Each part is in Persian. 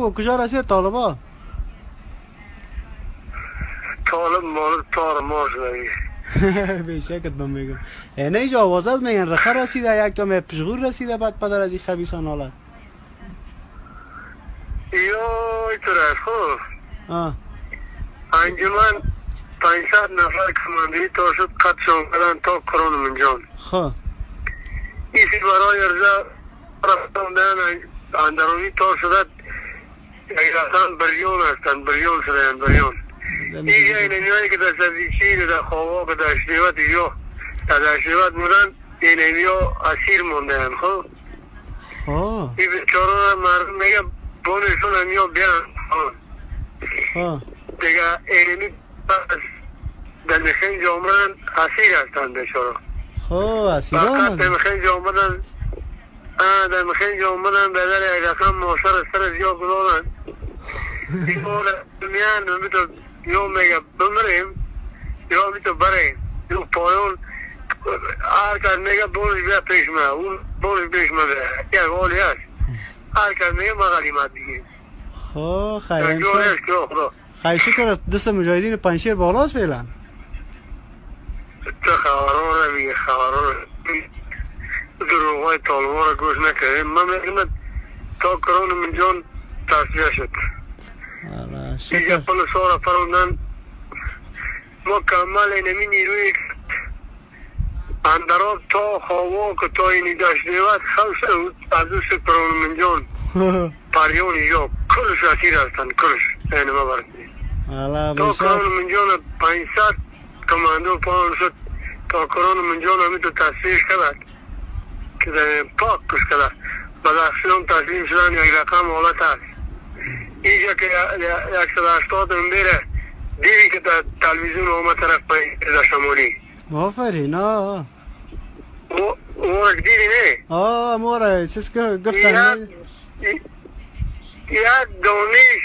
بگو کجا رسید طالبا؟ طالب مال تار مار شده. بیشکت من میگم نه اینجا آواز از میگن رخه رسیده، یک تا پشغور رسیده، بعد پدر از این خبیثان حالت یا ایتور است. خب انجمن 500 نفر کماندری تا شد قطعشان کردن تا کرون منجان. خب ایسی برای ارزا رفتن اندروی تا شده یک رفتن بریون هستن، بریون شده بریون. اینجا اینمیایی که در سبزیچین در خواهاک در شنیوت یا در شنیوت بودن اینمی ها اسیر مونده. خب این بیچاره مردم میگه بونشون همی ها بیان دیگه اینمی پس در میخنج آمدن اسیر هستن بیچاره. خب اسیر آمدن در میخنج آمدن، در میخنج آمدن به در یک رقم ماشر سر زیاد گذارن. این میان میتو یا میگه بمریم یا میتو بریم یا پایون هر کس میگه بونش بیا پیش من، اون بونش پیش من بیا یک حالی هست. هر کس میگه ما غلیمت دیگه. خب خیلی خیلی شکر است. دست مجاهدین پنجشیر بالاست فعلا. تو خبرها رو میگه، خبرها رو دروغای طالبا رو گوش نکردیم. من میگم تا کرون من جان تصفیه شد. اینجا پل سارا پروندن مکمل اینمی نیروی اندراب تا خواهاک و تا اینی داشت دیوت خلص از دوست کرون من جان پریون اینجا کلش اسیر هستن، کلش اینما برد. تا کرون من جان 500 کماندو پاون شد تا کرون من جان همی تو تصفیهش کرد که پاک کش کرد. بدخشیان تسلیم شدن یک رقم حالت هست. اینجا که 180 میره دیدی که در تلویزیون اومد طرف در شمالی. آفرین. آه مورک دیدی نه؟ آه مورک چیز که گفتن یک دانش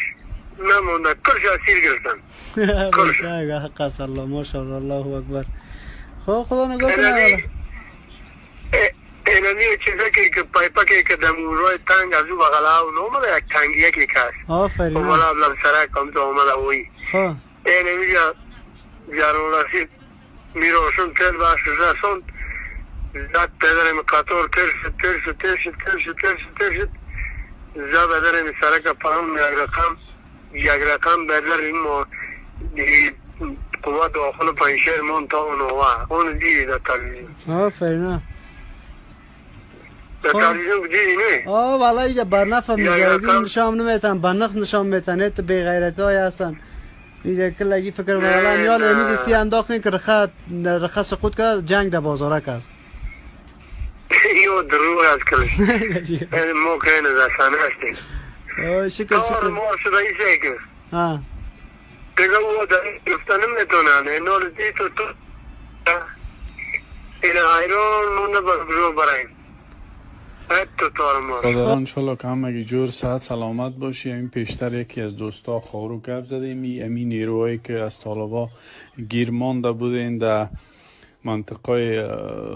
نمونده، کلش اسیر گرفتن. کلش حق است. الله ماشاءالله الله اکبر. خب خدا نگاه کنه. اینمی چیزا که پایپا که در راه تنگ از او بغل او نومده یک تنگی یکی کس. آفرین. اومده بلم سرک هم تو اومده اوی. اینمی جارون رسید میروشون تل باش رسون زد پدرم قطار ترس ترس ترس ترس ترس ترس زد پدرم سرک پاهم یک رقم بدر این ما قوات داخل پنجشیر مون تا اون اون دیدی در تلویزیون. آفرین. در تلویزیون دیدی نه؟ آه والله اینجا برنف مجاهدین نشام نمیتن، برنخ نشام میتن، ات بی غیرتی های هستن. اینجا کلگی فکر والله میال امید سی انداختین که رخه سقوط کرد جنگ در بازارک است. یو دروغ از کلش. ما که این از هستیم. شکر شکر. ما شده ایسه که. دیگه او در گفتن نمیتونن. اینا رو دی تو تو این ایران مونده رو برایم. برادران انشالله که همگی جور صحت سلامت باشی. این پیشتر یکی از دوستا خارو گپ زدیم، این نیروهایی که از طالبا گیر مانده بودین در منطقه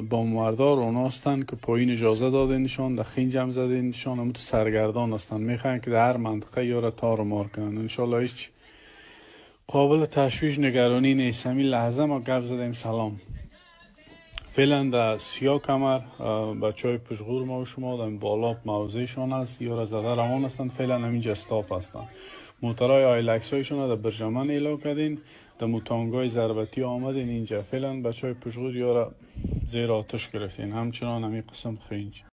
باموردار اونا هستن که پایین اجازه دادینشان، در خینج هم زدینشان، هم تو سرگردان هستن، میخواین که در هر منطقه یارا تار و مار کنن. انشالله هیچ قابل تشویش نگرانی نیست. همین لحظه ما گپ زدیم. سلام. فعلا در سیاه کمر بچه های پشغور ما و شما در بالا موضعشان هست، یا زده روان هستند. فعلا همینجا استاپ هستند. موترهای آیلکس هایشان در برجمن اعلا کردین، در موتانگای ضربتی آمدین اینجا. فعلا بچه های پشغور یا را زیر آتش گرفتین. همچنان همین قسم خینج.